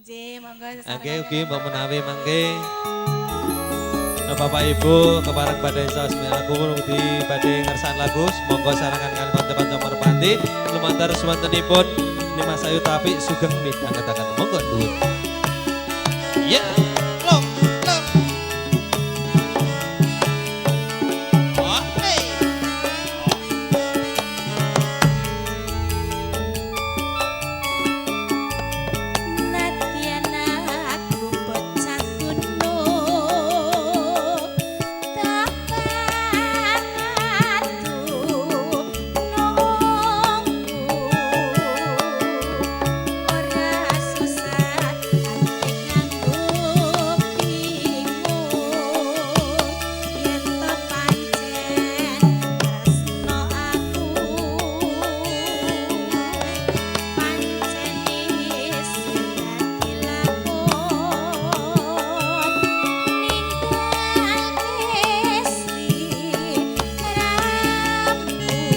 Nggih, monggo sesarengan. Oke, ugi mbok menawi mangke Bapak Ibu kepareng badhe sasmi aku di badhe ngersan lagu monggo sarangan kalian kanca-kanca merpati lumantar suwantenipun Nimas Ayu Taufik sugeng midhangetaken monggo nuwun. Ya. Lom, lom. Oh, hey. Nadyan aku bocah gunung tapan nunggu ora susah ati nganggo bingung yen to pancen tresno aku pancen isih dadi lakon ninggalke sliramu ora-oran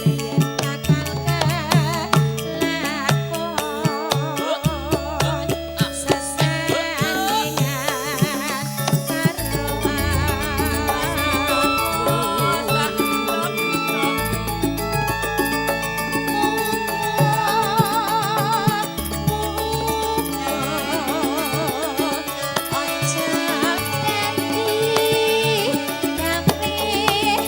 yen bakal kelakon sesandingan karo aku. Aja dadi gawe gelo.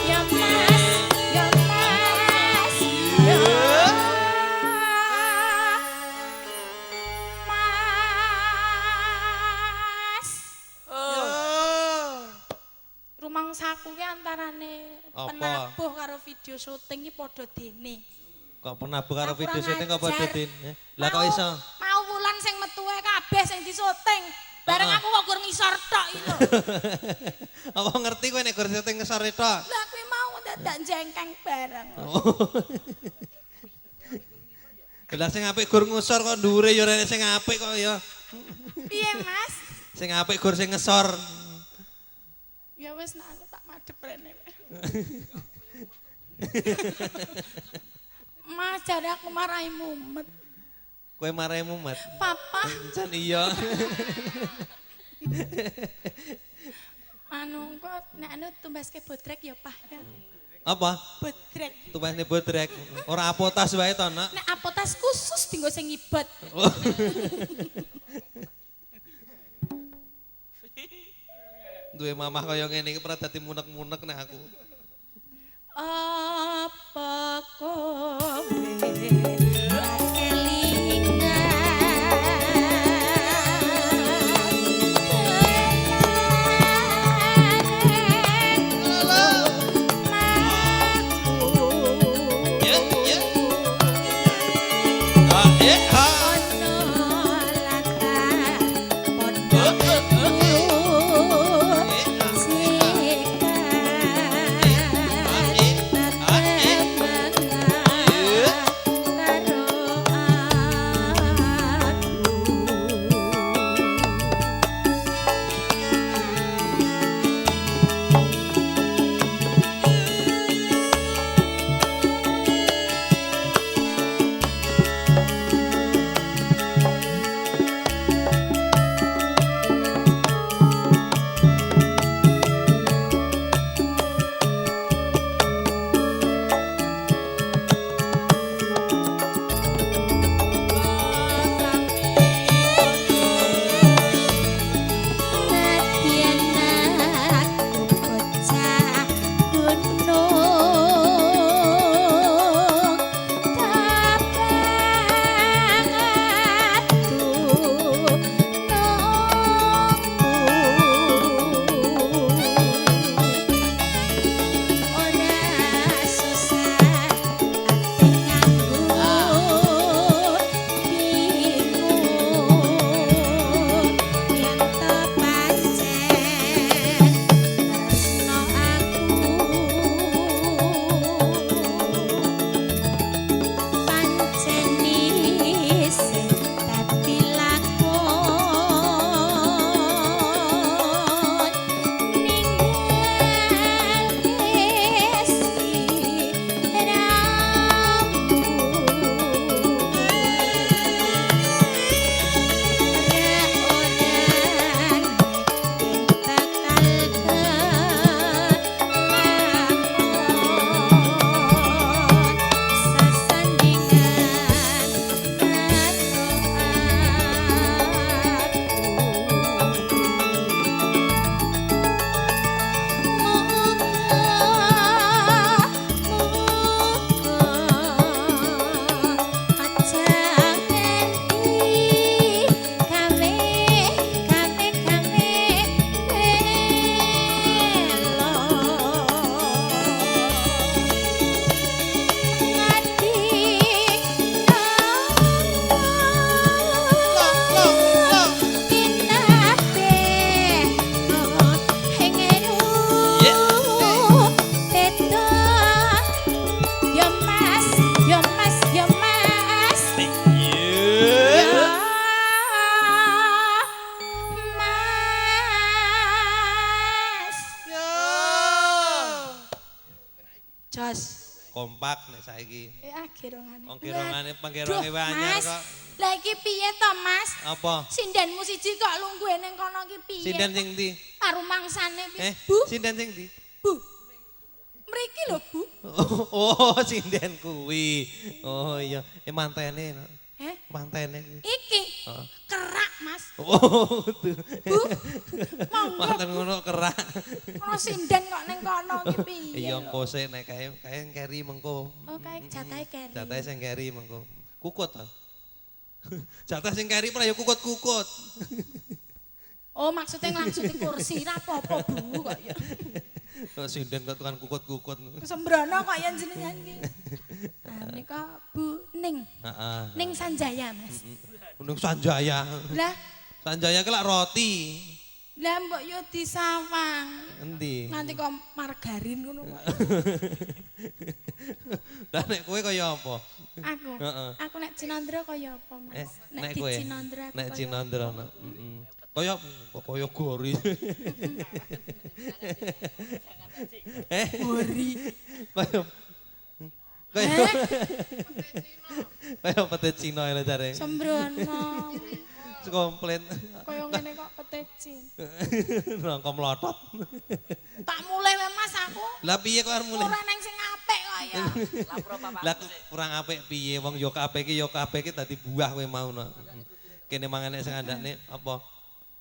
Ya Mas, ya Mas, ya Mas. Rumangsaku ki antarane Apa? penabuh karo video syuting ki padha dene. Kok penabuh karo Aku video kurang syuting kok padha ajar. dene? Lah kok iso? Mau wulan sing metuwe kabeh sing disyuting. Bareng Heeh. aku kok gur ngisor tok iki lho. Apa ngerti kowe nek gur syuting ngesor tok? Lah kuwi mau dadak jengkeng bareng. Oh. Lah sing apik gur ngusor kok dhuwure ya ora enek sing apik kok ya. Piye, Mas? Sing apik gur sing ngesor. Ya wis nak aku tak madhep rene. Mas, jare aku marahi mumet. Kowe marahi mumet. Papa, Jan iya. anu kok nek anu tumbaske bodrek ya, Pak ya. Apa? Bodrek. Tumbasne bodrek. Ora apotas wae to, Nak. Nek apotas khusus dinggo sing ngibot. Duwe mamah kaya ngene iki ora dadi munek-munek nek aku. Apa kowe ra kelingan Ya, ya. Ah, eh, ha. Ono latar padha Eh, ah, eh, ah. Jos. Kompak nek saiki. Gerongane. Wong gerongane penggeronge anyar kok. Lah iki piye to, Mas? Apa? Sindenmu siji kok lungguhe ning kono ki piye? Sinden sing ndi? Parumangsane piye? Bu. Sinden sing ndi? Bu. Mriki lho, Bu. Oh, sinden kuwi. Oh iya, mantene. Mantene. Iki. Kerak, Mas. Oh, tuh. Bu. Monggo. Manten ngono kerak. Ono sinden kok ning kono ki piye? Iya, engko sik nek kae keri mengko. Oh, kae jatahe keri. Jatahe sing keri mengko. Kukut ta. Jatah sing keri ora ya kukut-kukut. Oh, maksudnya nglangsuti kursi ra apa-apa, Bu, kok ya. Sinden kok tukang kukut-kukut. Sembrono kok ya jenengan iki. Nah, menika Bu Ning. Heeh. Ning Sanjaya, Mas. Ning Sanjaya. Lah, Sanjaya ki lak roti. Lah mbok yo disawang. Endi? Nanti kok margarin ngono kok. Lah nek kowe kaya apa? Aku. Heeh. Aku nek Cinandra kaya apa, Mas? Nek di kowe. Cinandra aku Nek kaya Cinandra, heeh. Kaya kaya gori. Gori. Kaya kaya pete Cina lho jare. Sembrono. Komplain. Kaya ngene kok pete Cina. Nangka mlotot. Tak mulih wae Mas aku. Lah piye kok arep mulih? Ora nang sing apik kok ya. Lah kurang apik piye wong yo kabeh iki yo kabeh iki dadi buah kowe mau no. Kene mangan nek sing ngandakne apa?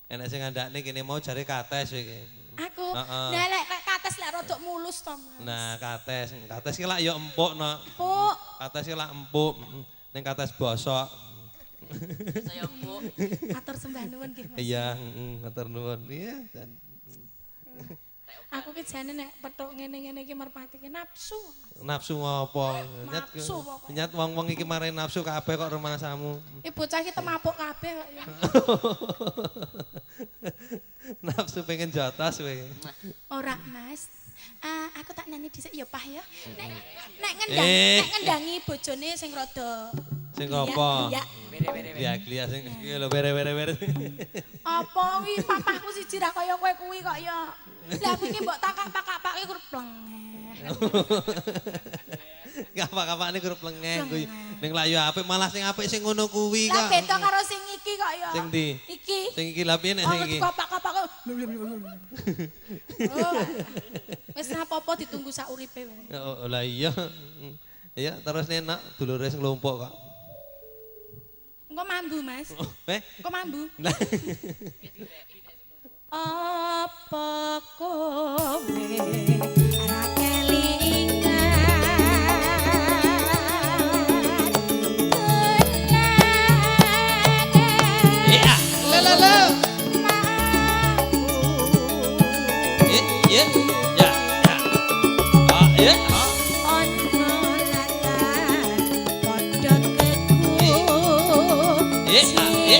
Enek sing ngandakne kene mau jare kates iki. Aku. Nah lek kates lek rodok mulus to, Mas. Nah, kates. Kates ki lak yo empuk no. Empuk. Kates ki lak empuk. Ning kates bosok. Saya empuk. Matur sembah nuwun nggih, Mas. Iya, heeh, matur nuwun. Iya, dan aku ki jane nek petuk ngene-ngene iki merpati ki nafsu. Nafsu ngopo? Nafsu pokoke. Nyat wong-wong iki mare nafsu kabeh kok rumangsamu. Iki bocah iki temapuk kabeh kok ya. Nafsu pengen jotos kowe. Ora, Mas. Aku tak nyanyi dhisik ya, Pah ya. Nek ngendang, nek ngendangi bojone sing rada sing apa? Iya. Bere-bere. Sing iki lho bere-bere. Apa kuwi papahku siji ra kaya kowe kuwi kok ya. Lah aku iki mbok takak-pakak-pakake kur plengeh. Kapak-kapakne kur plengeh kuwi. Ning lak yo apik malah sing apik sing ngono kuwi kok. Lah beda karo sing iki kok ya. Sing ndi? Iki. Sing iki lha piye nek sing iki? Kapak-kapak. Wis ra apa-apa ditunggu sak uripe wae. Oh lah iya. Iya terus nek dulure sing nglumpuk kok. Engko mambu, Mas. Engko mambu. Apa kowe ora kelingan Iya, la la la. Iya, ya, ya. Ah, iya. Ono latar padha keku. Iya, iya.